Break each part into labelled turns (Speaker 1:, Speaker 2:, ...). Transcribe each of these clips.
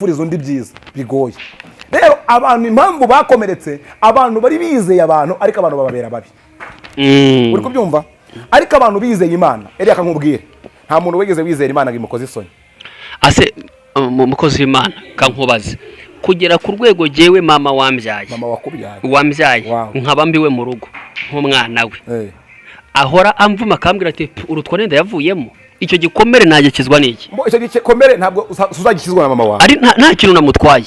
Speaker 1: Kwifuriza undi byiza bigoye. Rero abantu impamvu bakomeretse, abantu bari bizeye abantu, ariko abantu bababera babi. Uri kubyumva? Ariko abantu bizeye Imana, eriya kankubwire, nta muntu wigeze wizera Imana ngo imukoze isoni.
Speaker 2: Ase mukozi w'Imana, kankubaze, kugera ku rwego jyewe mama wambyaye,
Speaker 1: Mama wakubyaye?
Speaker 2: Wambyaye, nkaba mbiwe mu rugo nk'umwana we, ahora amvuma akambwira ati: "Pfu, urutwa nenda yavuyemo." Icyo gikomere nagikizwa n'iki?
Speaker 1: Mbo icyo gikomere ntabwo uzagikizwa na mama wawe.
Speaker 2: Ari nta kintu namutwaye.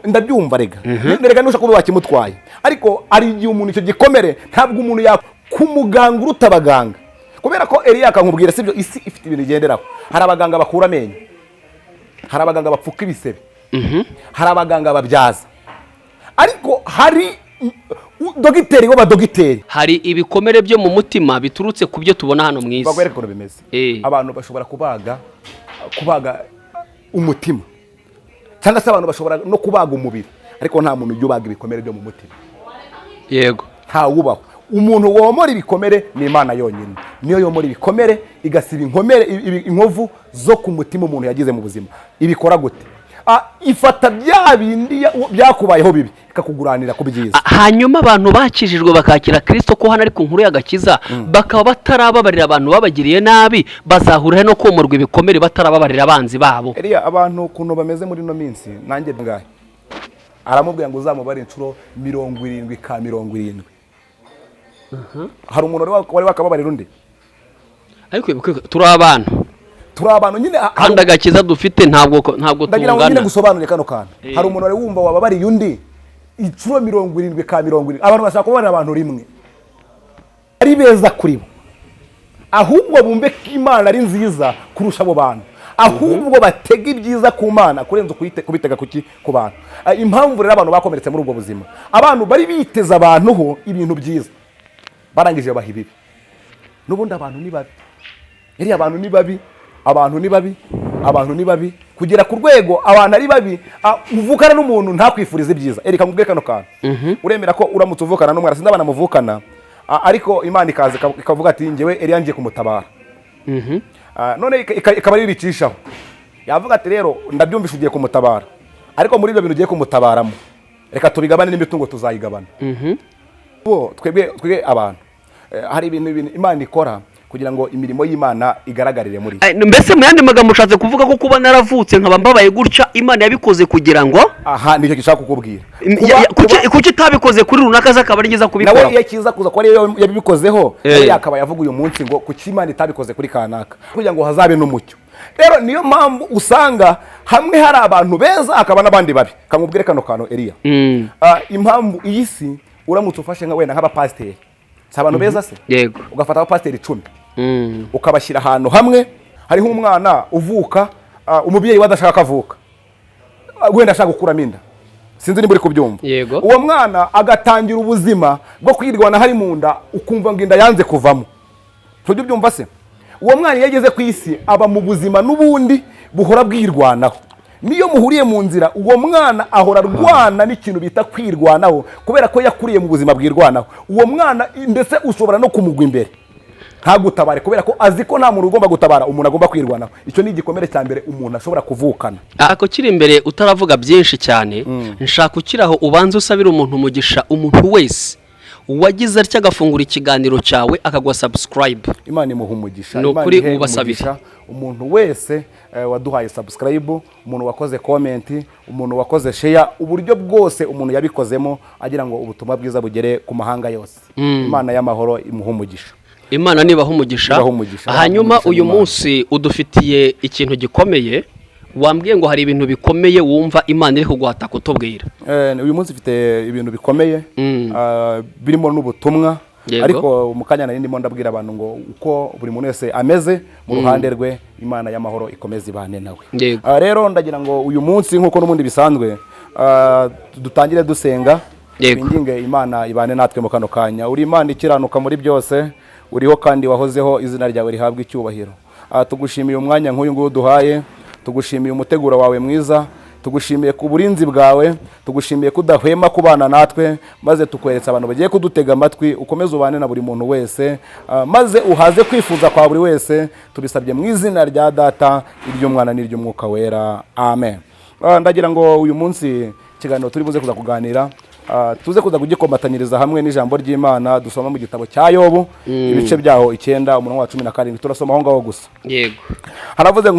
Speaker 1: Ndabyumva. Rega nushaka kuba wakimutwaye, ariko ari igihe umuntu icyo gikomere ntabwo umuntu ya ku muganga uruta abaganga, kubera ko Eliya akankubwira, sibyo, isi ifite ibintu igenderaho. Hari abaganga bakura amenyo, hari abaganga bapfuka ibisebe, hari abaganga babyaza, ariko hari dogiteri w'abadogiteri.
Speaker 2: Hari ibikomere byo mu mutima biturutse ku byo tubona hano mu isi.
Speaker 1: Bakwereka ukuntu bimeze. Abantu bashobora kubaga umutima, cyangwa se abantu bashobora no kubaga umubiri, ariko nta muntu ujya ubaga ibikomere byo mu mutima. Ntawubaho. Umuntu womora ibikomere ni Imana yonyine. Niyo yomora ibikomere, igasiba inkomere, inkovu zo ku mutima umuntu yagize mu buzima. Ibikora gute? Ifata bya bindi byakubayeho bibi, ikakuguranira ku byiza.
Speaker 2: Hanyuma abantu bakijijwe, bakakira Kirisito, ko hano ari ku nkuru y'agakiza, bakaba batarababarira abantu babagiriye nabi, bazahurira no komorwa ibikomere batarababarira abanzi babo?
Speaker 1: Eliya, abantu ukuntu bameze muri ino minsi, nanjye bwahe aramubwira ngo uzamubare inshuro 70 ka 70. Hari umuntu wari wakababarira undi?
Speaker 2: Ariko wibuke ko turi abantu.
Speaker 1: Turi abantu nyine.
Speaker 2: Kandi agakiza dufite ntabwo
Speaker 1: Ndagira ngo nyine
Speaker 2: tungana.
Speaker 1: gusobanurire kano kantu. Hari umuntu wari wumva wababariye undi inshuro 70 ka 70? Abantu bashaka kubabarira abantu rimwe ari beza kuri bo, ahubwo bumve ko Imana ari nziza kurusha abo bantu, ahubwo batega ibyiza ku Mana kurenza kubitega kuki ku bantu. Impamvu rero abantu bakomeretse muri ubwo buzima, abantu bari biteze abantu ho ibintu byiza, barangije baha ibibi. N'ubundi abantu ni babi. Iriya abantu ni babi, abantu ni babi, abantu ni babi kugera ku rwego abantu ari babi. Uvukana n'umuntu ntakwifurize ibyiza. Erika nkubwire kano kantu: uremera ko uramutse uvukana n'umwana, sinzi abana muvukana, ariko Imana ikaza ikavuga ati: "Njyewe Eliya ngiye kumutabara." None ikaba ari ibicishaho, yavuga ati: "Rero ndabyumvisha ugiye kumutabara, ariko muri ibyo bintu ugiye kumutabaramo reka tubigabane, n'imitungo tuzayigabana." Bo twebwe abantu, hari ibintu Imana ikora kugira ngo imirimo y'Imana igaragarire muri
Speaker 2: Mbese mu yandi magambo ushatse kuvuga ko kuba naravutse nkaba mbabaye gutya, Imana yabikoze kugira ngo
Speaker 1: Aha nicyo gishaka kukubwira.
Speaker 2: Kuki itabikoze kuri runaka ze akaba ari ngiza
Speaker 1: Nawe
Speaker 2: kubikora?
Speaker 1: iyo kiza kuza kuba ariyo yabikozeho, nawe yakabaye avuga uyu munsi ngo kuki Imana itabikoze kuri kanaka, kugira ngo hazabe n'umucyo. Rero niyo mpamvu usanga hamwe hari abantu beza, hakaba n'abandi babi. Kamubwire kano kantu, Eliya. Impamvu iyi si, uramutse ufashe nka wenda nk'abapasiteri, si abantu beza se?
Speaker 2: Yego.
Speaker 1: Ugafata abapasiteri 10, ukabashyira ahantu hamwe, hariho umwana uvuka, umubyeyi we adashaka ko avuka, wenda ashaka gukuramo inda, sinzi niba uri kubyumva.
Speaker 2: Yego.
Speaker 1: Uwo mwana agatangira ubuzima bwo kwirwana hari mu nda, ukumva ngo inda yanze kuvamo. Ntujya ubyumva se? Uwo mwana iyo ageze ku isi aba mu buzima n'ubundi buhora bwirwanaho. Niyo muhuriye mu nzira, uwo mwana ahora arwana n'ikintu bita kwirwanaho, kubera ko yakuriye mu buzima bwirwanaho. Uwo mwana ndetse ushobora no kumugwa imbere ntagutabare, kubera ko azi ko nta muntu ugomba gutabara, umuntu agomba kwirwanaho. Icyo ni igikomere cya mbere umuntu ashobora kuvukana.
Speaker 2: Ako kiri imbere, utaravuga byinshi cyane, nshaka ukiri aho ubanza usabire umuntu umugisha, umuntu wese wagize atya agafungura ikiganiro cyawe akaguha subscribe.
Speaker 1: Imana imuha umugisha.
Speaker 2: Ni
Speaker 1: Imana
Speaker 2: ukuri,
Speaker 1: ihe
Speaker 2: ubasabire.
Speaker 1: umugisha umuntu wese waduhaye subscribe, umuntu wakoze comment, umuntu wakoze share, uburyo bwose umuntu yabikozemo agira ngo ubutumwa bwiza bugere ku mahanga yose. Imana y'amahoro imuha umugisha.
Speaker 2: Imana nibaha umugisha.
Speaker 1: Ibaha umugisha.
Speaker 2: Hanyuma
Speaker 1: Umugisha
Speaker 2: uyu
Speaker 1: n'Imana.
Speaker 2: munsi udufitiye ikintu gikomeye. Wambwiye ngo hari ibintu bikomeye wumva Imana iri kuguhata kutubwira.
Speaker 1: Uyu munsi mfite ibintu bikomeye, birimo n'ubutumwa. Ariko mu kanya nari ndimo ndabwira abantu ngo uko buri muntu wese ameze mu ruhande rwe, Imana y'amahoro ikomeze ibane nawe. Rero ndagira ngo uyu munsi, nk'uko n'ubundi bisanzwe, dutangire dusenga, twinginge Imana ibane natwe mu kano kanya. Uri Imana ikiranuka muri byose, uriho kandi wahozeho, izina ryawe rihabwa icyubahiro. Tugushimiye umwanya nk'uyu nguyu uduhaye, tugushimiye umuteguro wawe mwiza, tugushimiye ku burinzi bwawe, tugushimiye ko udahwema kubana natwe. Maze tukweretse abantu bagiye kudutega amatwi, ukomeze ubane na buri muntu wese, maze uhaze kwifuza kwa buri wese. Tubisabye mu izina rya Data, iry'Umwana n'iry'Umwuka Wera, amen. Ndagira ngo uyu munsi ikiganiro turi buze kuza kuganira, tuze kuza kugikomatanyiriza hamwe n'ijambo ry'Imana dusoma mu gitabo cya Yobu, ibice byaho 9, umurongo wa 17. Turasoma aho ngaho gusa.
Speaker 2: Yego.
Speaker 1: Haravuze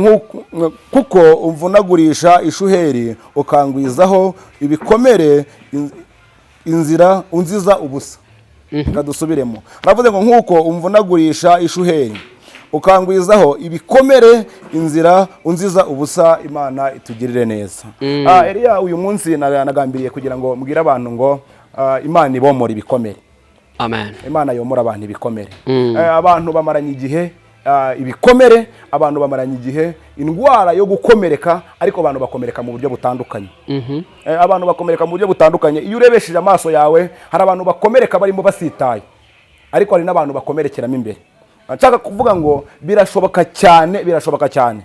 Speaker 1: kuko umvunagurisha ishuheri, ukangwizaho ibikomere, inzira unziza ubusa. Reka dusubiremo. Haravuze ngo nk'uko umvunagurisha ishuheri, ukangwizaho ibikomere, inzira unziza ubusa. Imana itugirire neza. Eliya, uyu munsi nagambiriye kugira ngo mbwire abantu ngo Imana ibomora ibikomere.
Speaker 2: Amen.
Speaker 1: Imana yomora abantu ibikomere. Abantu bamaranye igihe ibikomere, abantu bamaranye igihe indwara yo gukomereka, ariko abantu bakomereka mu buryo butandukanye. Abantu bakomereka mu buryo butandukanye. Iyo urebesheje amaso yawe, hari abantu bakomereka barimo basitaye, ariko hari n'abantu bakomerekeramo imbere. Nshaka kuvuga ngo birashoboka cyane, birashoboka cyane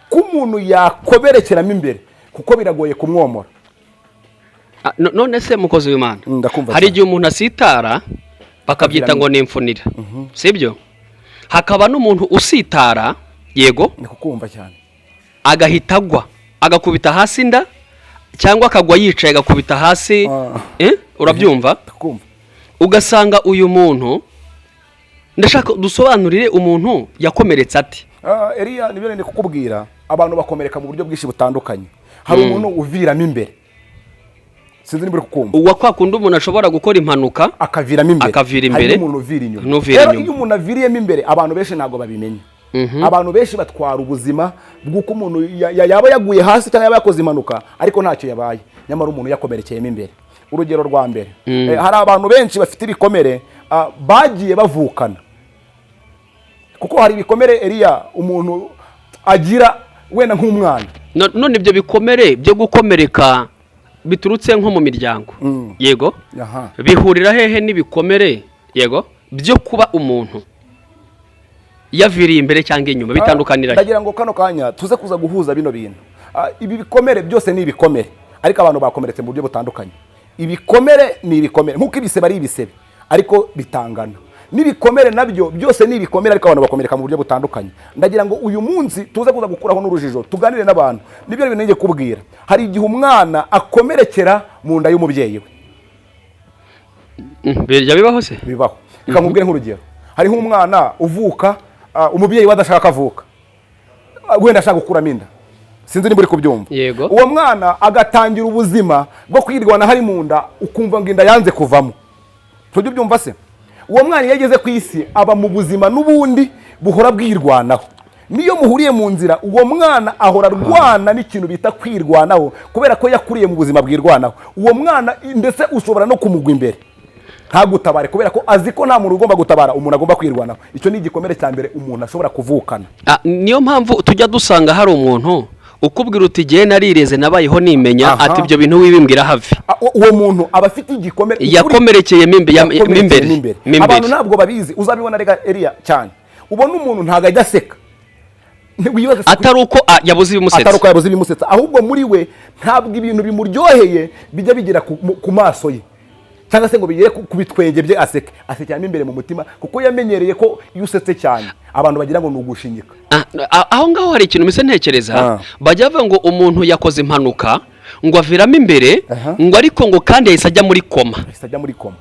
Speaker 1: ko umuntu yakomerekeramo imbere, kuko biragoye kumwomora.
Speaker 2: None se mukozi w'Imana,
Speaker 1: Ndakumva
Speaker 2: hari
Speaker 1: cyane.
Speaker 2: igihe umuntu asitara bakabyita ngo ni imfunira, sibyo? Hakaba n'umuntu usitara, yego,
Speaker 1: Ni kukumva cyane.
Speaker 2: agahita agwa agakubita hasi inda, cyangwa akagwa yicaye agakubita hasi. Urabyumva?
Speaker 1: Ndakumva.
Speaker 2: Ugasanga uyu muntu, ndashaka dusobanurire umuntu yakomeretse ate?
Speaker 1: Eliya, nibyo ndi kukubwira. Abantu bakomereka mu buryo bwinshi butandukanye. Hari umuntu uviramo imbere, sinzi niba uri kukumva.
Speaker 2: Uwa kwa kundi umuntu ashobora gukora impanuka
Speaker 1: akaviramo imbere.
Speaker 2: Akavira imbere.
Speaker 1: Hari n'umuntu uvira inyuma.
Speaker 2: N'uvira
Speaker 1: Rero
Speaker 2: inyuma.
Speaker 1: iyo umuntu aviriyemo imbere, abantu benshi ntabwo babimenya. Abantu benshi batwara ubuzima bw'uko umuntu yaba yaguye hasi cyangwa yaba yakoze impanuka, ariko ntacyo yabaye, nyamara umuntu yakomerekeyemo imbere. Urugero rwa mbere, hari abantu benshi bafite ibikomere bagiye bavukana, kuko hari ibikomere, Eliya, umuntu agira wenda nk'umwana.
Speaker 2: None ibyo bikomere byo gukomereka biturutse nko mu miryango, yego, bihurira hehe n'ibikomere, yego, byo kuba umuntu yaviriye imbere cyangwa inyuma? Bitandukanira he?
Speaker 1: Ndagira ngo kano kanya tuze kuza guhuza bino bintu. Ibi bikomere byose ni ibikomere, ariko abantu bakomeretse mu buryo butandukanye. Ibikomere ni ibikomere, nk'uko ibisebe ari ibisebe ariko bitangana, n'ibikomere nabyo byose ni ibikomere, ariko abantu bakomereka mu buryo butandukanye. Ndagira ngo uyu munsi tuze kuza gukuraho n'urujijo, tuganire n'abantu. Nibyo bintu ngiye kubwira. Hari igihe umwana akomerekera mu nda y'umubyeyi we.
Speaker 2: Bijya bibaho se?
Speaker 1: Bibaho. Reka nkubwire nk'urugero. Hariho umwana uvuka, umubyeyi we adashaka avuka, wenda ashaka gukuramo inda, sinzi niba uri kubyumva.
Speaker 2: Yego.
Speaker 1: Uwo mwana agatangira ubuzima bwo kwirwana hari mu nda, ukumva ngo inda yanze kuvamo. Tujya ubyumva se? Uwo mwana iyo ageze ku isi aba mu buzima n'ubundi buhora bwirwanaho. Niyo muhuriye mu nzira, uwo mwana ahora arwana n'ikintu bita kwirwanaho, kubera ko yakuriye mu buzima bwirwanaho. Uwo mwana ndetse ushobora no kumugwa imbere ntagutabare, kubera ko azi ko nta muntu ugomba gutabara, umuntu agomba kwirwanaho. Icyo ni igikomere cya mbere umuntu ashobora kuvukana.
Speaker 2: Niyo mpamvu tujya dusanga hari umuntu ukubwira uti: "Jye narireze, nabayeho nimenya." Ati: "Ibyo bintu wibimbwira have."
Speaker 1: Uwo muntu aba afite igikomere.
Speaker 2: Yakomerekeyemo
Speaker 1: Yakomerekeye
Speaker 2: imbere.
Speaker 1: mo imbere.
Speaker 2: Mo imbere.
Speaker 1: Abantu ntabwo babizi. Uzabibona rega, Eliya, cyane. Ubona umuntu ntabwo ajya aseka. Ntiwibaze se
Speaker 2: Atari uko yabuze ibimusetsa.
Speaker 1: Atari uko yabuze ibimusetsa, ahubwo muri we ntabwo ibintu bimuryoheye bijya bigera ku maso ye, cyangwa se ngo bigere ku bitwenge bye aseke. Asekeramo imbere mu mutima, kuko yamenyereye ko iyo usetse cyane abantu bagira ngo ni ugushinyika.
Speaker 2: Aho ngaho hari ikintu mpise ntekereza. Bajya bavuga ngo umuntu yakoze impanuka, ngo aviramo imbere, ngo ariko ngo kandi yahise ajya muri koma.
Speaker 1: Ahise ajya muri koma.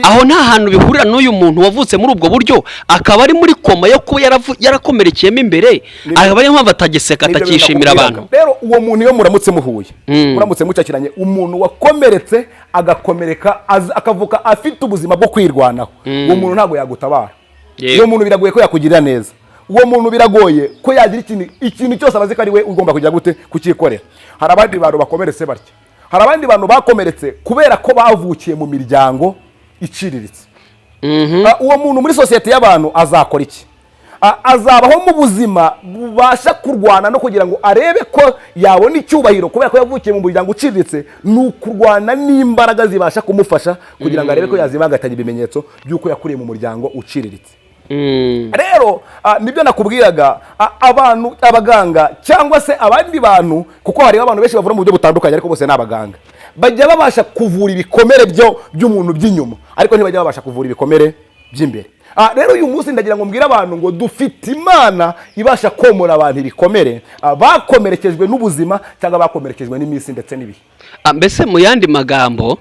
Speaker 2: Aho nta hantu bihurira n'uyu muntu wavutse muri ubwo buryo, akaba ari muri koma yo kuba yarakomerekeyemo imbere, akaba ariyo mpamvu atagiseka,
Speaker 1: Nibyo
Speaker 2: atakishimira
Speaker 1: bintu
Speaker 2: abantu.
Speaker 1: Rero uwo muntu iyo muramutse muhuye, muramutse mucakiranye, umuntu wakomeretse agakomereka akavuka afite ubuzima bwo kwirwanaho, uwo muntu ntabwo yagutabara. Uwo muntu biragoye ko yakugirira neza. Uwo muntu biragoye ko yagira ikintu cyose, abazi ko ari we ugomba kujya gute kucyikorera. Hari abandi bantu bakomeretse batya. Hari abandi bantu bakomeretse kubera ko bavukiye mu miryango iciriritse. Uwo muntu muri sosiyete y'abantu azakora iki? Azabaho mu buzima bubasha kurwana no kugira ngo arebe ko yabona icyubahiro, kubera ko yavukiye mu muryango uciriritse. Ni ukurwana n'imbaraga zibasha kumufasha kugira ngo arebe ko yazimangatanya ibimenyetso by'uko yakuriye mu muryango uciriritse. Rero nibyo nakubwiraga. Abantu, abaganga cyangwa se abandi bantu, kuko hariho abantu benshi bavura mu buryo butandukanye ariko bose ni abaganga, bajya babasha kuvura ibikomere byo by'umuntu by'inyuma, ariko ntibajya babasha kuvura ibikomere by'imbere. Rero uyu munsi ndagira ngo mbwire abantu ngo dufite Imana ibasha komora abantu ibikomere, bakomerekejwe n'ubuzima cyangwa bakomerekejwe n'iminsi ndetse n'ibihe.
Speaker 2: Mbese mu yandi magambo,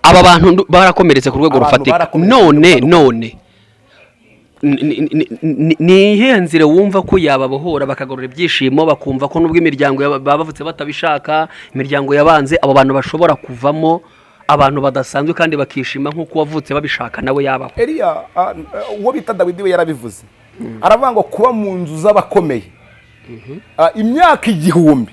Speaker 2: aba bantu barakomeretse ku rwego
Speaker 1: Abantu
Speaker 2: rufatika.
Speaker 1: barakomeretse ku
Speaker 2: None
Speaker 1: rwego.
Speaker 2: none ni iyihe nzira wumva ko yababohora, bakagarura ibyishimo, bakumva ko nubwo imiryango baba bavutse batabishaka, imiryango yabanze, abo bantu bashobora kuvamo abantu badasanzwe kandi bakishima nk'uko uwavutse babishaka nawe yabaho?
Speaker 1: Eliya, uwo bita Dawidi we yarabivuze, aravuga ngo kuba mu nzu z'abakomeye imyaka 1000,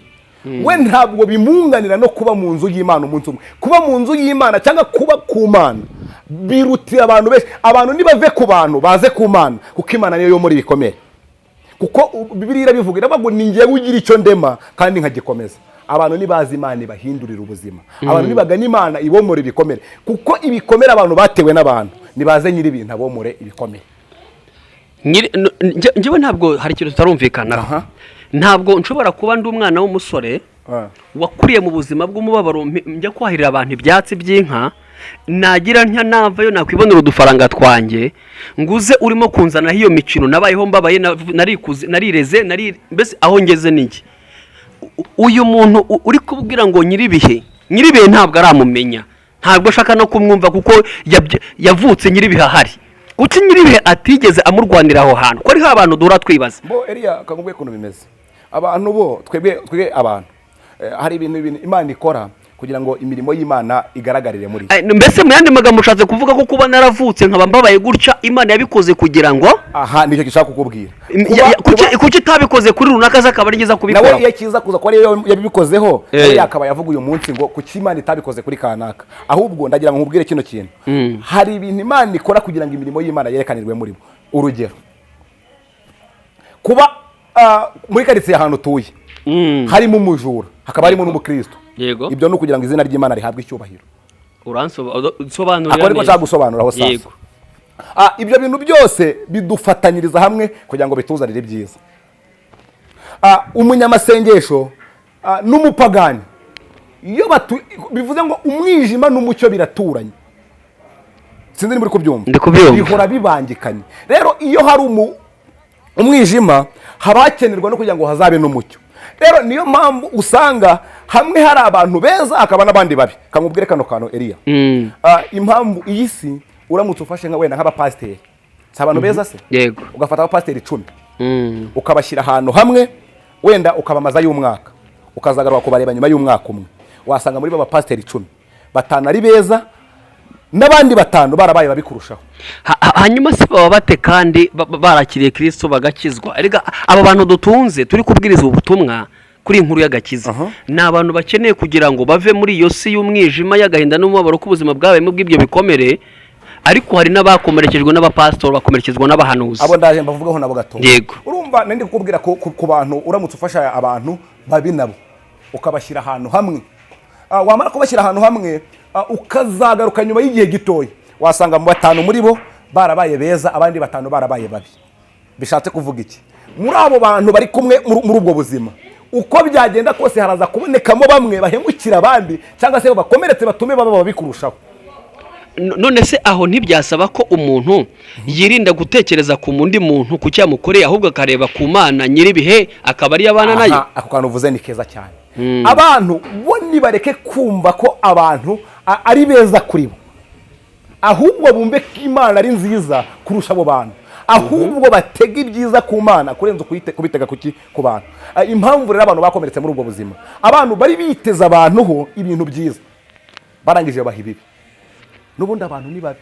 Speaker 1: we ntabwo bimunganira no kuba mu nzu y'Imana umunsi umwe. Kuba mu nzu y'Imana cyangwa kuba ku Mana birutira abantu benshi. Abantu nibave ku bantu baze ku Mana, kuko Imana niyo yo muri bikomere. Kuko Bibiliya irabivuga, iravuga ngo ni njyewe ugira icyo ndema kandi nkagikomeza. Abantu nibazi Imana ibahindurira ubuzima. Abantu nibagana Imana ibomore ibikomere, kuko ibikomere abantu batewe n'abantu, nibaze nyir'ibintu abomore ibikomere.
Speaker 2: Njyewe ntabwo hari ikintu tutarumvikanaho. Ntabwo nshobora kuba ndi umwana w'umusore wakuriye mu buzima bw'umubabaro, njya kwahirira abantu ibyatsi by'inka, nagira ntya navayo nakwibonera udufaranga twanjye, nguze urimo kunzanaho iyo mikino nabayeho mbabaye, narikuze, narireze, mbese aho ngeze ni iki? Uyu muntu uri kubwira ngo nyir'ibihe, nyir'ibihe ntabwo aramumenya, ntabwo ashaka no kumwumva, kuko yavutse nyir'ibihe ahari. Kuki nyir'ibihe atigeze amurwanira aho hantu, ko ariho abantu duhora twibaza?
Speaker 1: Bo Eliya, kakubwiye ukuntu bimeze. Abantu bo twebwe abantu, hari ibintu Imana ikora kugira ngo imirimo y'Imana igaragarire muri yo.
Speaker 2: Mbese mu yandi magambo ushatse kuvuga ko kuba naravutse nkaba mbabaye gutya, Imana yabikoze kugira ngo
Speaker 1: Aha nicyo gishaka kukubwira.
Speaker 2: Kuki itabikoze kuri runaka, ze akaba ari ngiza
Speaker 1: Nawe
Speaker 2: kubikora?
Speaker 1: iyo kiza kuza kuba ariyo yabibikozeho, nawe yakaba yavuga uyu munsi ngo kuki Imana itabikoze kuri kanaka. Ahubwo ndagira ngo nkubwire kino kintu: hari ibintu Imana ikora kugira ngo imirimo y'Imana yerekanirwe muri bo. Urugero, kuba muri karitsiye ahantu utuye harimo umujura, hakaba harimo n'umukristo, ibyo ni ukugira ngo izina ry'Imana rihabwe icyubahiro.
Speaker 2: Uransobanurira
Speaker 1: Ako ariko
Speaker 2: neza.
Speaker 1: nshaka gusobanuraho sasa. Ibyo bintu byose bidufatanyiriza hamwe kugira ngo bituzanire ibyiza. Umunyamasengesho n'umupagani, iyo bivuze ngo umwijima n'umucyo biraturanye. Sinzi niba uri kubyumva.
Speaker 2: Ndi kubyumva.
Speaker 1: Bihora bibangikanye. Rero iyo hari umwijima, haba hakenerwa no kugira ngo hazabe n'umucyo. Rero niyo mpamvu usanga hamwe hari abantu beza, hakaba n'abandi babi. Kamubwire kano kantu, Eliya. Impamvu iyi si, uramutse ufashe nka wenda nk'abapasiteri, si abantu beza se?
Speaker 2: Yego.
Speaker 1: Ugafata abapasiteri 10, ukabashyira ahantu hamwe, wenda ukabamaza y'umwaka, ukazagaruka kubareba nyuma y'umwaka umwe, wasanga muri bo bapasiteri 10, batanu ari beza n'abandi batanu barabaye babi kurushaho.
Speaker 2: Hanyuma se baba bate kandi barakiriye Kirisito bagakizwa? Erega aba bantu dutunze turi kubwiriza ubutumwa kuri iyi nkuru y'agakiza ni abantu bakeneye kugira ngo bave muri iyo si y'umwijima, y'agahinda n'umubabaro k'ubuzima bwabayemo bw'ibyo bikomere. Ariko hari n'abakomerekejwe n'abapasitori, bakomerekezwa n'abahanuzi.
Speaker 1: Abo ndaje mbavugaho nabo gato. Urumva nari ndi kukubwira ko ku bantu, uramutse ufasha abantu babi nabo ukabashyira ahantu hamwe, wamara kubashyira ahantu hamwe, ukazagaruka nyuma y'igihe gitoya, wasanga mu batanu muri bo barabaye beza, abandi batanu barabaye babi. Bishatse kuvuga iki? Muri abo bantu bari kumwe muri ubwo buzima, uko byagenda kose haraza kubonekamo bamwe bahemukira abandi, cyangwa se bakomeretse batume baba babi kurushaho.
Speaker 2: None se aho ntibyasaba ko umuntu yirinda gutekereza ku wundi muntu, ku cyo yamukoreye, ahubwo akareba ku Mana nyir'ibihe, akaba ariyo abana nayo?
Speaker 1: Aha, ako kantu uvuze ni keza cyane. Abantu bo nibareke kumva ko abantu ari beza kuri bo, ahubwo bumve ko Imana ari nziza kurusha abo bantu, ahubwo batega ibyiza ku Mana kurenza kubitega ku bantu. Impamvu rero abantu bakomeretse muri ubwo buzima, abantu bari biteze abantu ho ibintu byiza, barangije baha ibibi. N'ubundi abantu ni babi.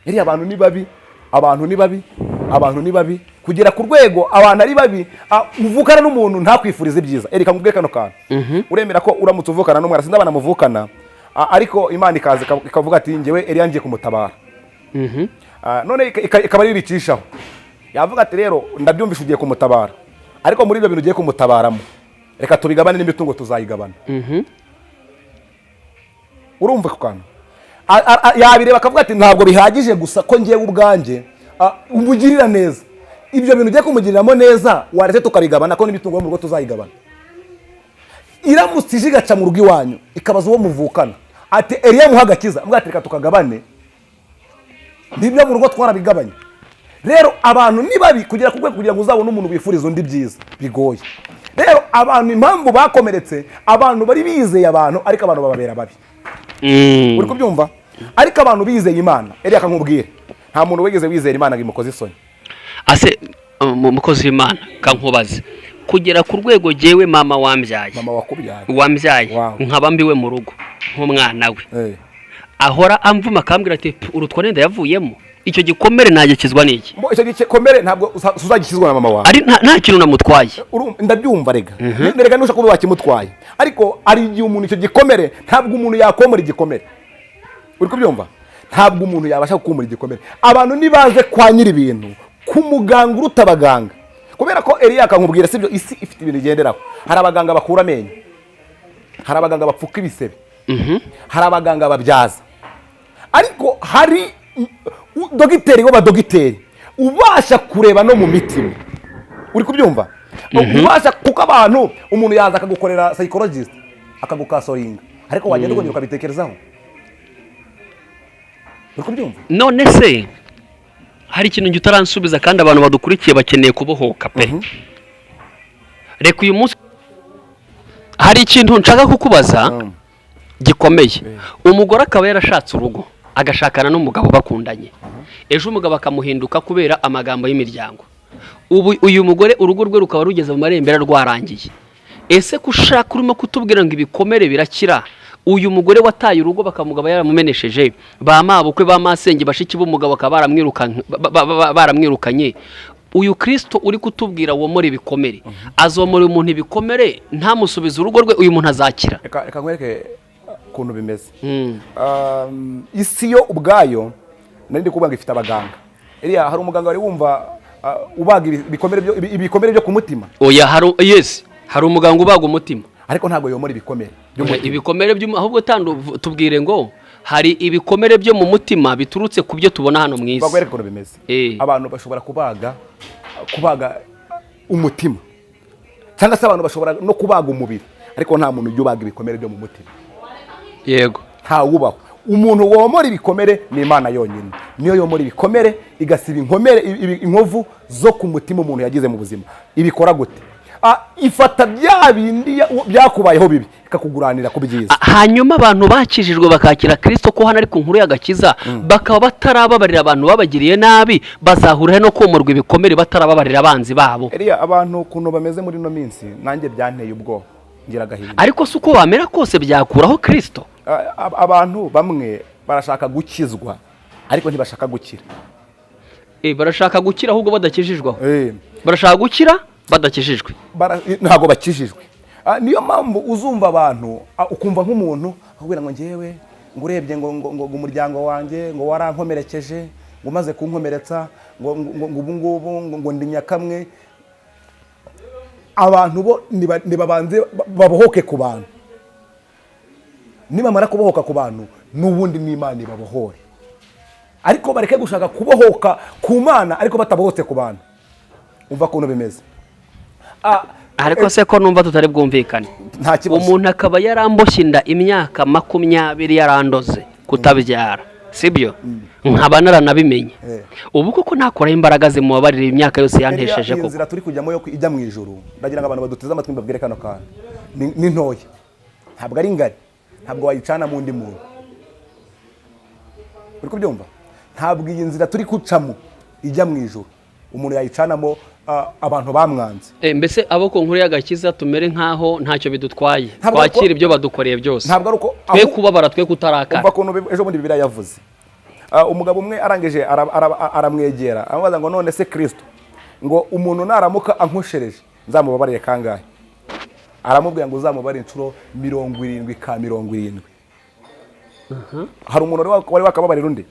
Speaker 1: Iriya abantu ni babi, abantu ni babi, abantu ni babi kugera ku rwego abantu ari babi. Uvukana n'umuntu ntakwifurize ibyiza. Erika nkubwire kano kantu: uremera ko uramutse uvukana n'umwana, sinzi abana muvukana, ariko Imana ikaza ikavuga ati ngewe Eliya ngiye kumutabara, none ikaba ariyo ibicishaho, yavuga ati rero ndabyumvisha ugiye kumutabara, ariko muri ibyo bintu ugiye kumutabaramo reka tubigabane, n'imitungo tuzayigabana. Urumva ako kantu? Yabireba akavuga ati ntabwo bihagije gusa ko ngewe ubwanjye umugirira neza, ibyo bintu ugiye kumugiriramo neza waretse tukabigabana, ko n'imitungo yo mu rugo tuzayigabana. Iramutse ije igaca mu rugo iwanyu, ikabaza uwo muvukana ati Eliya muha agakiza, mbwa ati reka tukagabane, n'ibyo mu rugo twarabigabanye. Rero abantu ni babi kugera ku rwego kugira ngo uzabone umuntu wifuriza undi byiza bigoye. Rero abantu impamvu bakomeretse, abantu bari bizeye abantu, ariko abantu bababera babi. Uri kubyumva? Ariko abantu bizeye Imana, eriya kankubwire, nta muntu wigeze wizera Imana ngo imukoze isoni.
Speaker 2: Ase mukozi w'Imana, kankubaze, kugera ku rwego jyewe mama wambyaye,
Speaker 1: Mama wakubyaye?
Speaker 2: Wambyaye,
Speaker 1: Wow.
Speaker 2: nkaba mbiwe mu rugo nk'umwana we, ahora amvuma akambwira ati: "Urutwa nenda yavuyemo." Icyo gikomere nagikizwa n'iki?
Speaker 1: Mbo icyo gikomere ntabwo uzagikizwa na mama wawe.
Speaker 2: Ari nta kintu namutwaye.
Speaker 1: Ndabyumva. Rega rega nushaka kuba wakimutwaye, ariko hari igihe umuntu icyo gikomere, ntabwo umuntu yakomora igikomere. Uri kubyumva? Ntabwo umuntu yabasha gukumura igikomere. Abantu nibaze kwa nyiri ibintu, ku muganga uruta abaganga, kubera ko Eliya akankubwira, sibyo, isi ifite ibintu igenderaho. Hari abaganga bakura amenyo, hari abaganga bapfuka ibisebe, hari abaganga babyaza, ariko hari dogiteri w'abadogiteri ubasha kureba no mu mitima. Uri kubyumva? Ubasha, kuko abantu, umuntu yaza akagukorera psychologist, akagucounselinga, ariko wagenda ukongera ukabitekerezaho. Uri kubyumva?
Speaker 2: None se hari ikintu njye utaransubiza, kandi abantu badukurikiye bakeneye kubohoka pe. Reka uyu munsi hari ikintu nshaka kukubaza gikomeye. Umugore akaba yarashatse urugo, agashakana n'umugabo bakundanye, ejo umugabo akamuhinduka kubera amagambo y'imiryango. Ubu uyu mugore urugo rwe rukaba rugeze mu marembera, rwarangiye. Ese ko ushaka urimo kutubwira ngo ibikomere birakira, uyu mugore wataye urugo, bakamugaba yaramumenesheje, ba mabukwe, ba masenge, bashiki b'umugabo bakaba baramwirukanye, uyu Kirisito uri kutubwira womora ibikomere, azomora umuntu ibikomere ntamusubize urugo rwe? Uyu muntu azakira?
Speaker 1: Reka nkwereke ukuntu bimeze. Isi yo ubwayo, nari ndi kuvuga ngo ifite abaganga. Eliya, hari umuganga wari wumva ubaga ibikomere byo ku mutima?
Speaker 2: Oya, hari, yes, hari umuganga ubaga umutima.
Speaker 1: Ariko ntabwo yomora ibikomere by'umutima.
Speaker 2: Ibikomere byo, ahubwo tandu tubwire ngo hari ibikomere byo mu mutima biturutse ku byo tubona hano mu isi.
Speaker 1: Bakwereka ukuntu bimeze. Abantu bashobora kubaga umutima, cyangwa se abantu bashobora no kubaga umubiri, ariko nta muntu ujya ubaga ibikomere byo mu mutima. Ntawubaho. Umuntu womora ibikomere ni Imana yonyine. Niyo yomora ibikomere, igasiba inkomere, inkovu zo ku mutima umuntu yagize mu buzima. Ibikora gute? Ifata bya bindi byakubayeho bibi, ikakuguranira ku byiza.
Speaker 2: Hanyuma abantu bakijijwe, bakakira Kirisito, ko hano ari ku nkuru y'agakiza, bakaba batarababarira abantu babagiriye nabi, bazahurira no komorwa ibikomere batarababarira abanzi babo?
Speaker 1: Eliya, abantu ukuntu bameze muri ino minsi, nanjye byanteye ubwoba, ngira agahinda.
Speaker 2: Ariko si uko bamera kose byakuraho Kirisito.
Speaker 1: Abantu bamwe barashaka gukizwa ariko ntibashaka gukira.
Speaker 2: Barashaka gukira ahubwo badakijijwe aho. Barashaka gukira badakijijwe.
Speaker 1: Ntabwo bakijijwe. Niyo mpamvu uzumva abantu, ukumva nk'umuntu akubwira ngo ngewe ngo urebye ngo umuryango wanjye ngo warankomerekeje, ngo umaze kunkomeretsa, ngo ubu ngubu ngo ndi nyakamwe. Abantu bo nibabanze babohoke ku bantu. Nibamara kubohoka ku bantu, n'ubundi n'Imana ibabohore. Ariko bareke gushaka kubohoka ku Mana ariko batabohotse ku bantu. Umva ukuntu bimeze.
Speaker 2: Ariko se ko numva tutari bwumvikane?
Speaker 1: Nta kibazo.
Speaker 2: Umuntu akaba yaramboshye inda imyaka 20, yarandoze kutabyara, sibyo, nkaba naranabimenye. Ubu koko nakoraho imbaraga zimubabarira imyaka yose yantesheje
Speaker 1: Iyi
Speaker 2: koko?
Speaker 1: nzira turi kujyamo yo ijya mu ijuru, ndagira ngo abantu baduteze amatwi mbabwire kano kantu. Ni ntoya, ntabwo ari ngari, ntabwo wayicanamo undi muntu. Uri kubyumva? Ntabwo iyi nzira turi gucamo ijya mu ijuru umuntu yayicanamo abantu bamwanze.
Speaker 2: Mbese abo ku nkuru y'agakiza tumere nk'aho ntacyo bidutwaye,
Speaker 1: Ntabwo ari uko-
Speaker 2: twakira ibyo badukoreye byose,
Speaker 1: Ntabwo ari uko
Speaker 2: twe kubabara, twe kutarakara?
Speaker 1: Umva ukuntu ejo bundi Bibiliya yavuze. Umugabo umwe arangije aramwegera, aramubaza ngo: "None se Kirisito, ngo umuntu naramuka ankoshereje nzamubabarire kangahe?" Aramubwira ngo: "Uzamubarire inshuro 70 ka 70." Hari umuntu wari wakababarira undi?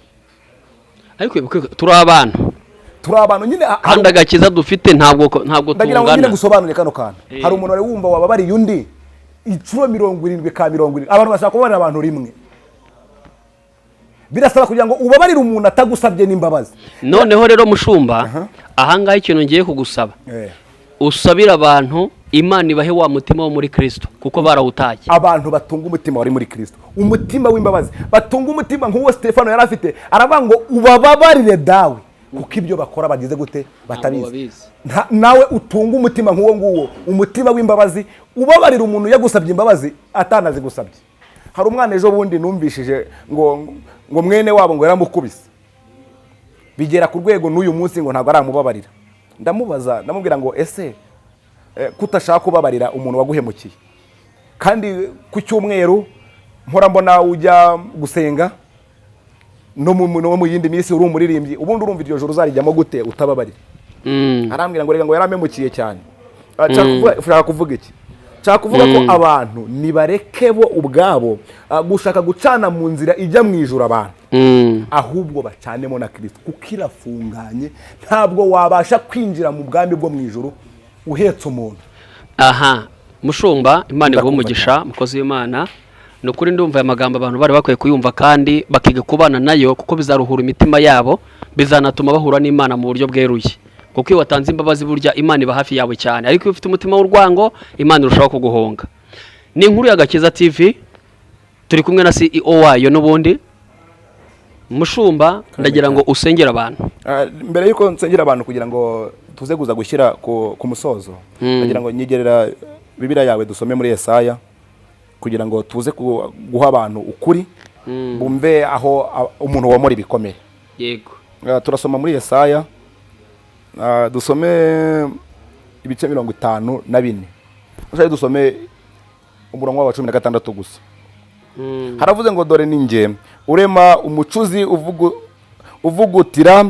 Speaker 2: Ariko wibuke ko turi abantu.
Speaker 1: Turi abantu nyine.
Speaker 2: Kandi agakiza dufite ntabwo
Speaker 1: Ndagira ngo nyine
Speaker 2: tungana.
Speaker 1: gusobanurire kano kantu. Hari umuntu wari wumva wababariye undi inshuro 70 ka 70? Abantu bashaka kubabarira abantu rimwe. Birasaba kugira ngo ubabarire umuntu atagusabye n'imbabazi.
Speaker 2: Noneho rero mushumba, ahangaha ikintu ngiye kugusaba, usabire abantu Imana ibahe wa mutima wo muri Kirisito, kuko barawutaye.
Speaker 1: Abantu batunga umutima wari muri Kirisito, umutima w'imbabazi, batunga umutima nk'uwo Stefano yari afite. Aravuga ngo: "Ubababarire Dawe." Kuko ibyo bakora bagize gute? Batabizi.
Speaker 2: Babizi.
Speaker 1: Nawe utunga umutima nk'uwo nguwo, umutima w'imbabazi, ubabarira umuntu yagusabye imbabazi atanazigusabye. Hari umwana ejo bundi numvishije ngo mwene wabo ngo yaramukubise, bigera ku rwego n'uyu munsi ngo ntabwo aramubabarira. Ndamubaza, ndamubwira ngo: "Ese kutashaka kubabarira umuntu waguhemukiye, kandi ku cyumweru mpora mbona ujya gusenga, no mu yindi minsi uri umuririmbyi, ubundi urumva iryo joro uzarijyamo gute utababarira?" Arambwira ngo reka, ngo yaramemukiye cyane. Nshaka kuvuga iki? Nshaka kuvuga ko abantu nibareke bo ubwabo gushaka gucana mu nzira ijya mu ijuru abantu, ahubwo bacanemo na Kirisito, kuko irafunganye. Ntabwo wabasha kwinjira mu bwami bwo mu ijuru uhetse umuntu.
Speaker 2: Aha, mushumba, Imana iguhe
Speaker 1: Ndakumva.
Speaker 2: umugisha, mukozi w'Imana. Ni ukuri ndumva aya magambo abantu bari bakwiye kuyumva kandi bakiga kubana nayo, kuko bizaruhura imitima yabo, bizanatuma bahura n'Imana mu buryo bweruye, kuko iyo watanze imbabazi burya Imana iba hafi yawe cyane, ariko iyo ufite umutima w'urwango Imana irushaho kuguhonga. Ni Inkuru y'Agakiza TV, turi kumwe na CEO wayo n'ubundi. Mushumba, ndagira ngo usengere abantu.
Speaker 1: Mbere y'uko nsengera abantu, kugira ngo tuze kuza gushyira ku musozo, ndagira ngo nyigerera Bibiliya yawe, dusome muri Yesaya, kugira ngo tuze guha abantu ukuri, bumve aho umuntu womora ibikomere. Turasoma muri Yesaya, dusome ibice 54. Dushake dusome umurongo wa 16 gusa. Haravuze ngo: "Dore ni njye urema umucuzi uvugutira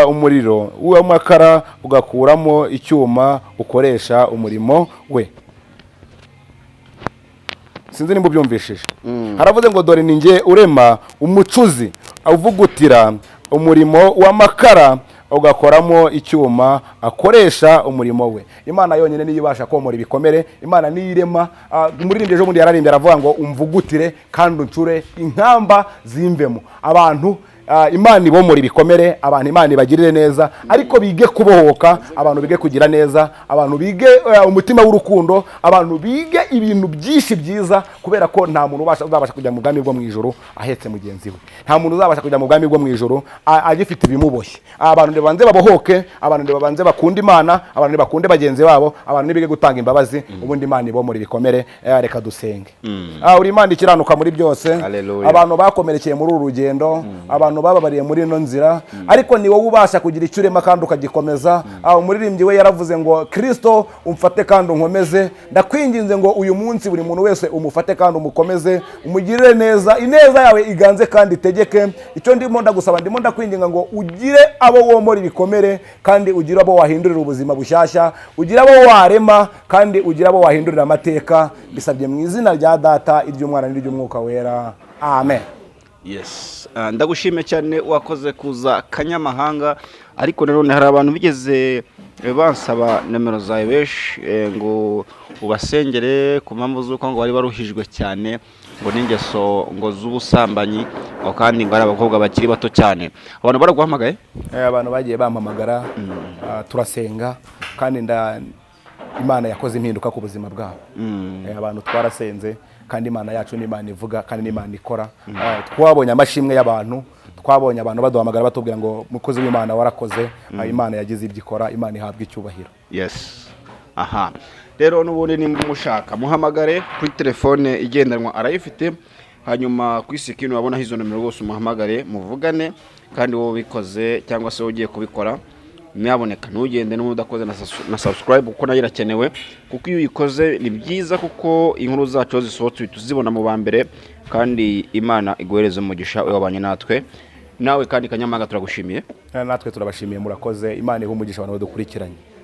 Speaker 1: umuriro w'amakara, ugakuramo icyuma ukoresha umurimo we." Sinzi nimba ubyumvishije. Haravuze ngo: "Dore ni njye urema umucuzi uvugutira umurimo w'amakara, ugakoramo icyuma akoresha umurimo we." Imana yonyine niyo ibasha komora ibikomere. Imana niyo irema. Umuririmbyi ejo bundi yararimbye, aravuga ngo: "Umvugutire kandi uncure inkamba zimvemo." Abantu Imana ibomora ibikomere, abantu Imana ibagirire neza, ariko bige kubohoka, abantu bige kugira neza, abantu bige umutima w'urukundo, abantu bige ibintu byinshi byiza, kubera ko nta muntu uzabasha kujya mu bwami bwo mu ijuru ahetse mugenzi we. Nta muntu uzabasha kujya mu bwami bwo mu ijuru agifite ibimuboshye. Abantu nibabanze babohoke, abantu nibabanze bakunde Imana, abantu nibakunde bagenzi babo, abantu nibige gutanga imbabazi, ubundi Imana ibomora ibikomere. Reka dusenge. Uri Imana ikiranuka muri byose.
Speaker 3: Hallelujah.
Speaker 1: Abantu bakomerekeye muri uru rugendo, abantu bababariye muri ino nzira, ariko ni wowe ubasha kugira icyo urema kandi ukagikomeza. Umuririmbyi we yaravuze ngo: "Kirisito, umfate kandi unkomeze." Ndakwinginze ngo uyu munsi buri muntu wese umufate kandi umukomeze, umugirire neza, ineza yawe iganze kandi itegeke. Icyo ndimo ndagusaba, ndimo ndakwinginga ngo ugire abo womora ibikomere, kandi ugire abo wahindurira ubuzima bushyashya, ugire abo warema, kandi ugire abo wahindurira amateka. Bisabye mu izina rya Data, iry'Umwana n'iry'Umwuka Wera, amen.
Speaker 3: Yes. Ndagushimiye cyane, wakoze kuza kanyamahanga. Ariko nanone hari abantu bigeze bansaba nomero zawe benshi, ngo ubasengere ku mpamvu z'uko ngo bari baruhijwe cyane ngo n'ingeso ngo z'ubusambanyi, ngo kandi ngo ari abakobwa bakiri bato cyane. Abantu baraguhamagaye?
Speaker 1: Abantu bagiye bampamagara, turasenga, kandi Imana yakoze impinduka ku buzima bwabo. Abantu twarasenze, kandi Imana yacu ni Imana ivuga kandi ni Imana ikora. Twabonye amashimwe y'abantu, twabonye abantu baduhamagara batubwira ngo: "Mukozi w'Imana, warakoze." Imana yagize ibyo ikora, Imana ihabwa icyubahiro.
Speaker 3: Yes, aha rero n'ubundi nimba umushaka muhamagare kuri telefone igendanwa, arayifite. Hanyuma kuri screen wabonaho izo nomero rwose, umuhamagare muvugane. Kandi wowe ubikoze cyangwa se ugiye kubikora, nyaboneka ntugende n'ubu udakoze na subscribe, kuko nayo irakenewe, kuko iyo uyikoze ni byiza, kuko inkuru zacu iyo zisohotse uhita uzibona mu ba mbere. Kandi Imana iguhereze umugisha wabanye natwe. Nawe kandi kanyamahanga, turagushimiye.
Speaker 1: Natwe turabashimiye, murakoze. Imana ihe umugisha abantu badukurikiranye.